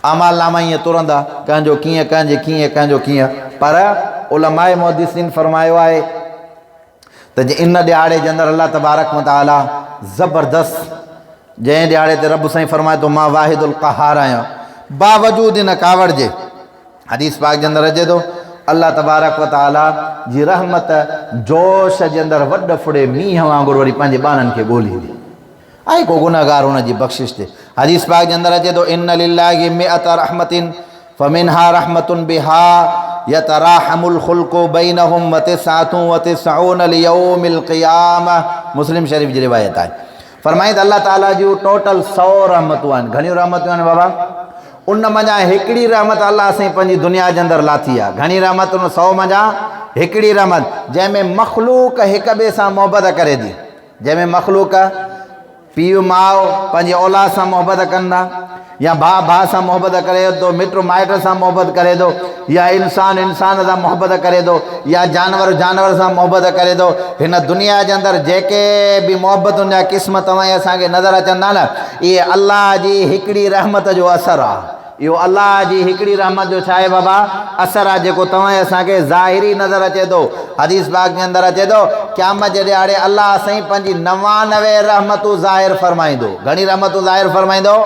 اعمال ناما ائين ترندا، ڪنهن جو ڪيئن، ڪنهن جي ڪيئن، ڪنهن جو ڪيئن. پر علماء محدثين فرمايو آهي ته جي ان ڏهاڙي جي اندر الله تبارڪ و تعالي زبردست جنهن ڏهاڙي تي رب سائين فرمائي ٿو مان واحد القهار آهيان باوجود ان ڪاوڙ جي حديث پاڪ جي اندر اچي ٿو الله تبارڪ و تعالي جي رحمت جوش جي اندر وڏ ڦڙي مينهن وانگر وري پنهنجي ٻانهن کي ڳوليندي. آهي ڪو گنهگار ان جي بخشش تي. حديث پاڪ جي اندر اچي ٿو ان لله مئة رحمة فمنها رحمة بها يتراحم الخلق بينهم وتسعة وتسعون ليوم القيامة مسلم شريف جي روايت آهي فرمائي ته الله تعالي جون ٽوٽل 100 رحمتون آهن. گهڻيون رحمتون آهن بابا؟ ان منجهان هڪڙي رحمت الله سائين پنهنجي دنيا جي اندر لاٿي آهي. گهڻي رحمتن 100 منجهان هڪڙي رحمت جنهن ۾ مخلوق هڪ ٻئي سان محبت ڪري ٿي. جنهن ۾ مخلوق پيء ماء پنهنجي اولاد سان محبت ڪن ٿا يا ڀاء ڀاء سان محبت ڪري ٿو، مٽ مائٽ سان محبت ڪري ٿو يا انسان انسان سان محبت ڪري ٿو يا جانور جانور سان محبت ڪري ٿو. هن دنيا جي اندر جيڪي به محبتن جا قسم توهان ۽ اسان کي نظر اچن ٿا نه اهي الله جي هڪڙي رحمت جو اثر آهي. اهو الله جي هڪڙي رحمت جو ڇا آهي بابا؟ اثر آهي جيڪو توهان ۽ اسان کي ظاهري نظر اچي ٿو. حديث پاڪ جي اندر اچي ٿو، قيامت جي ڏهاڙي الله سائين پنهنجي 99 رحمتون ظاهر فرمائيندو. گهڻي رحمتون ظاهر فرمائيندو؟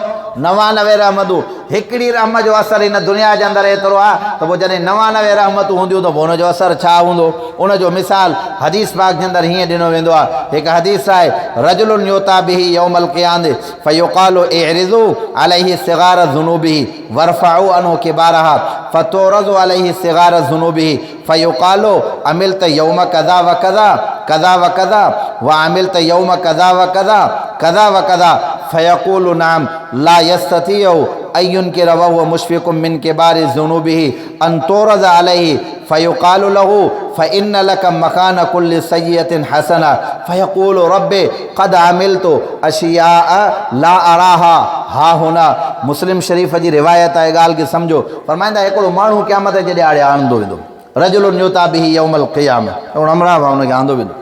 99 رحمتون. هڪڙي رحمت جو اثر هن دنيا جي اندر ايترو آهي ته پوء جڏهن 99 رحمتون هونديون ته پوء ان جو اثر ڇا هوندو؟ ان جو مثال حديث پاڪ جي اندر هيئن ڏنو ويندو آهي. هڪ حديث آهي، رجل يؤتي به يوم القيامة فيقال اعرضوا عليه صغار ذنوبه وارفعوا عنه كبارها فتعرض عليه صغار ذنوبه فيقال عملت يوم كذا وكذا كذا وكذا وعملت يوم كذا وكذا كذا وكذا فيقول نعم لا يستطيع ان ينكر وهو مشفق من كبار ذنوبه ان تعرض عليه فيقال له فان لك مڪان ڪل سيئة حسنة فيقول رب قد عملت اشياء لا اراها ها هنا مسلم شريف جي روايت آهي ڳالهه کي سمجهو فرمائن ٿا هڪڙو ماڻهو قيامت جي ڏهاڙي آندو ويندو رجل يؤتي به يوم القيامة هڪڙو همراهه ان کي آندو ويندو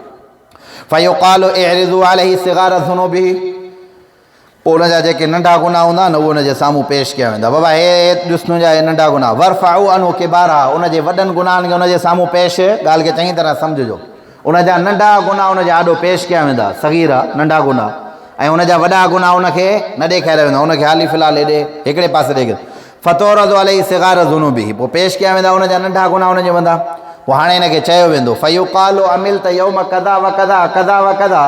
فيقال اعرضوا عليه صغار ذنوبه پوء ان جا جيڪي ننڍا گناهه هوندا آهن اهي ان جي سامهون پيش ڪيا ويندا. بابا هي ڏس تنهنجا هي ننڍا گناهه. وارفعوا عنه ڪبارها ان جي وڏن گناهن کي ان جي سامهون پيش، ڳالهه کي چڱي طرح سمجهجو. ان جا ننڍا گناهه ان جي آڏو پيش ڪيا ويندا، صغيرا، ننڍا گناهه، ۽ ان جا وڏا گناهه ان کي نه ڏيکاريا ويندا، ان کي حالي في الحال هيڏي هڪڙي پاسي ڏيکاريو. فتعرض عليه صغار ذنوبه پوء پيش ڪيا ويندا ان جا ننڍا گناهه ان جي مٿان. پوء هاڻي هن کي چيو ويندو، فيقال عملت يوم ڪذا وڪذا ڪذا وڪذا.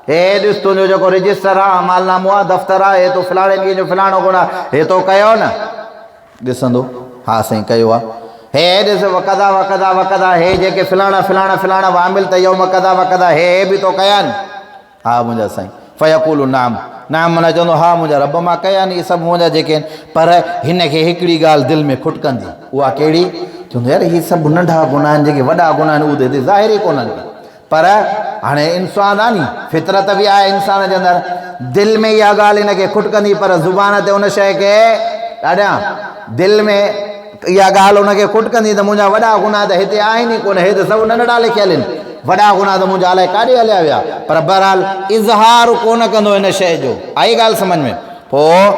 هي ڏس تنهنجو جيڪو رجسٽر آ، اعمال نامو آ، دفتر آ، هي تو فلاڻي ڏينهن جو فلاڻو گناهه هي تو ڪيو نه؟ ڏسندو، ها سائين ڪيو آ. هي ڏس وڪذا وڪذا وڪذا هي جيڪي فلاڻا فلاڻا فلاڻا وعملت يوم ڪذا وڪذا هي هي به تو ڪيا آهن؟ ها منهنجا سائين. فيقول نعم نعم معنيٰ چوندو ها منهنجا رب مان ڪيا آهن اهي سڀ منهنجا جيڪي آهن پر هن کي هڪڙي ڳالهه دل ۾ کٽڪندي اها ڪهڙي؟ چوندو يار هي سڀ ننڍا گناهه آهن جيڪي وڏا گناهه آهن اهي ته هتي ظاهر ئي ڪونهن ڪي. پر هاڻي انسان آ ني، فطرت به آهي انسان جي اندر، دل ۾ اها ڳالهه هن کي کٽڪندي پر زبان تي ان شيء کي ڏاڍيان، دل ۾ اها ڳالهه ان کي کٽڪندي ته منهنجا وڏا گناهه ته هتي آهن ئي ڪونه، هي ته سڀ ننڍڙا لکيل آهن، وڏا گناهه ته منهنجا الائي ڪاڏي هليا ويا، پر بهرحال اظهار ڪونه ڪندو ان شيء جو، آئي ڳالهه سمجهه ۾؟ پوء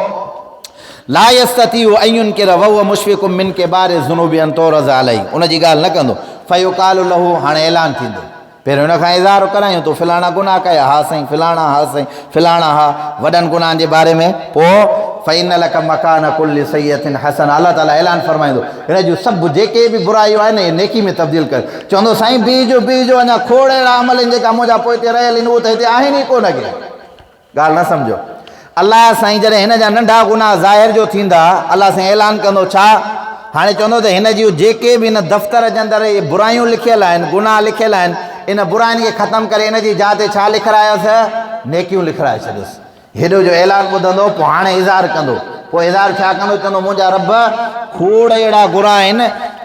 لا يستطيع ان ينڪر وهو مشفق من ڪبار الذنوب ان تعرض عليه ان جي ڳالهه نه ڪندو فيقال له هاڻي اعلان ٿيندو پهريون هن کان اظهار ڪرايون تو فلاڻا گناهه ڪيا ها سائين فلاڻا ها سائين فلاڻا ها وڏن گناهن جي باري ۾ پوء فإن لك مڪان كل سيئة حسنة الله تعالي اعلان فرمائيندو هن جون سڀ جيڪي به برايون آهن اهي نيڪي ۾ تبديل ڪر چوندو سائين بيهجو بيهجو اڃا کوڙ اهڙا عمل آهن جيڪا منهنجا پوئتي رهيل آهن اهي ته هتي آهن ئي ڪونه ڪي ڳالهه نه سمجهو. الله سائين جڏهن هن جا ننڍا گناهه ظاهر جو ٿيندا، الله سائين اعلان ڪندو ڇا؟ هاڻي چوندو ته هن جون جيڪي به هن دفتر جي اندر اهي برايون لکيل آهن، گناهه لکيل آهن، ان براين کي ختم ڪري ان جي جاء تي ڇا لکرايوس؟ نيڪيون لکرائي ڇڏيوس. هيڏو جو اعلان ٻڌندو، پوء هاڻي اظهار ڪندو. پوء اظهار ڇا ڪندو؟ چوندو منهنجا رب! کوڙ اهڙا گناهه آهن،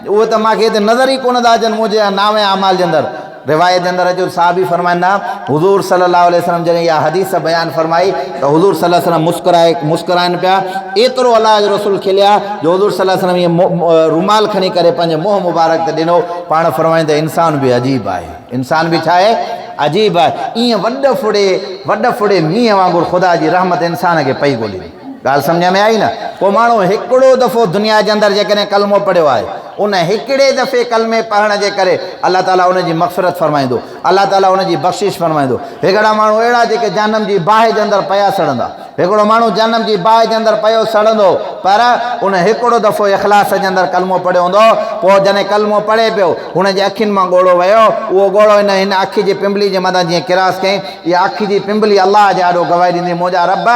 اهي ته مان کي هتي نظر ئي ڪونه ٿا اچن منهنجي نامه اعمال جي اندر. روايت جي اندر اچي ٿو صحابي فرمائن ٿا حضور صلي الله عليه وسلم جڏهن اها حديث بيان فرمائي ته حضور صلي الله عليه وسلم مسڪرائي مسڪرائن پيا ايترو الله جو رسول کليا جو حضور صلي الله عليه وسلم ائين رومال کڻي ڪري پنهنجي منهن مبارڪ تي ڏنو پاڻ فرمائن ته انسان به عجيب آهي انسان به ڇا آهي عجيب آهي ائين وڏ ڦڙي وڏ ڦڙي مينهن وانگر خدا جي رحمت انسان کي پئي ڳوليندي. ڳالهه سمجهه ۾ آئي نه؟ ڪو ماڻهو هڪڙو دفعو دنيا جي اندر جيڪڏهن ڪلمو پڙهيو آهي، ان هڪڙي دفعي ڪلمي پڙهڻ جي ڪري الله تعاليٰ ان جي مغفرت فرمائيندو، الله تعاليٰ ان جي بخشش فرمائيندو. هڪڙا ماڻهو اهڙا جيڪي جهنم جي باهه جي اندر پيا سڙندا. هڪڙو ماڻهو جهنم جي باهه جي اندر پيو سڙندو، پر ان هڪڙو دفعو اخلاص جي اندر ڪلمو پڙهيو هوندو، پوء جڏهن ڪلمو پڙهي پيو، هن جي اکين مان ڳوڙهو وهيو، اهو ڳوڙهو هن هن اک جي پنبلي جي مٿان جيئن ڪراس ڪيائين، اها اک جي پنبلي الله جي آڏو گواهي ڏيندي، منهنجا رب!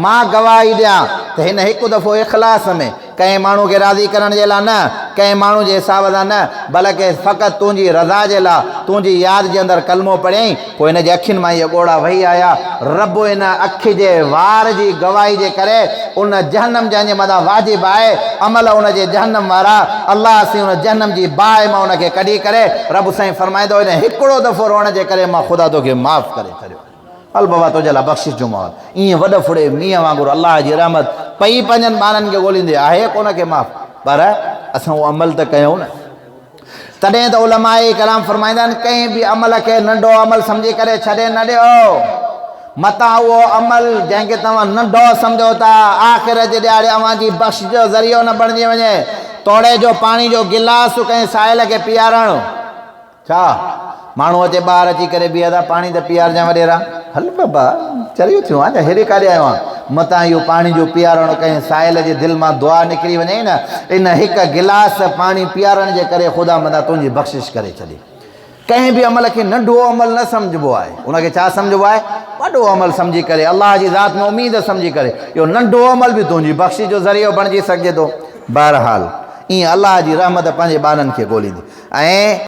مان گواهي ڏيان ته هن هڪ دفعو اخلاص ۾، ڪنهن ماڻهو کي راضي ڪرڻ جي لاء نه، ڪنهن ماڻهو جي حساب سان نه، بلڪه فقط تنهنجي رضا جي لاء، تنهنجي ياد جي اندر ڪلمو پڙهيائين، پوء هن جي اکين مان اهي ڳوڙها وهي آيا، رب ان اک جي وار جي گواهي جي ڪري ان جهنم جنهن جي مٿان واجب آهي، عمل ان جي جهنم وارا، الله سائين ان جهنم جي باهه مان ان کي ڪڍي ڪري، رب سائين فرمائيندو ان هڪڙو دفعو روئڻ جي ڪري مان خدا توکي معاف ڪري ڇڏيو. هل بابا تنهنجي لاء بخشش جو ماحول. ائين وڏ ڦڙي مينهن وانگر الله جي رحمت پئي پنهنجن ٻانهن کي ڳوليندي آهي ڪونه کي معاف پر اسان اهو عمل ته ڪيون نه. تڏهن ته علماء ڪرام فرمائيندا آهن ڪنهن به عمل کي ننڍو عمل سمجهي ڪري ڇڏي نه ڏيو متان اهو عمل جنهن کي توهان ننڍو سمجهو ٿا آخر جي ڏهاڙي اوهان جي بخشش جو ذريعو نه بڻجي وڃي توڙي جو پاڻي جو گلاس ڪنهن سائل کي پيارڻ ڇا؟ ماڻهو اچي ٻاهر اچي ڪري بيهه ٿا، پاڻي ته پيارجان وڏيرا. هل بابا، چريو ٿيو آهين ڇا؟ هيڏي ڪاڏي آيو آهين؟ متان اهو پاڻي جو پيارڻ ڪنهن سائل جي دل مان دعا نڪري وڃئي نه، ان هڪ گلاس پاڻي پيارڻ جي ڪري خدا متان تنهنجي بخشش ڪري ڇڏي. ڪنهن به عمل کي ننڍو عمل نه سمجهبو آهي، ان کي ڇا سمجهبو آهي؟ وڏو عمل سمجهي ڪري، الله جي ذات ۾ اميد سمجهي ڪري، اهو ننڍو عمل به تنهنجي بخشش جو ذريعو بڻجي سگهجي ٿو. بهرحال، ائين الله جي رحمت پنهنجي ٻانهن کي ڳوليندي ۽.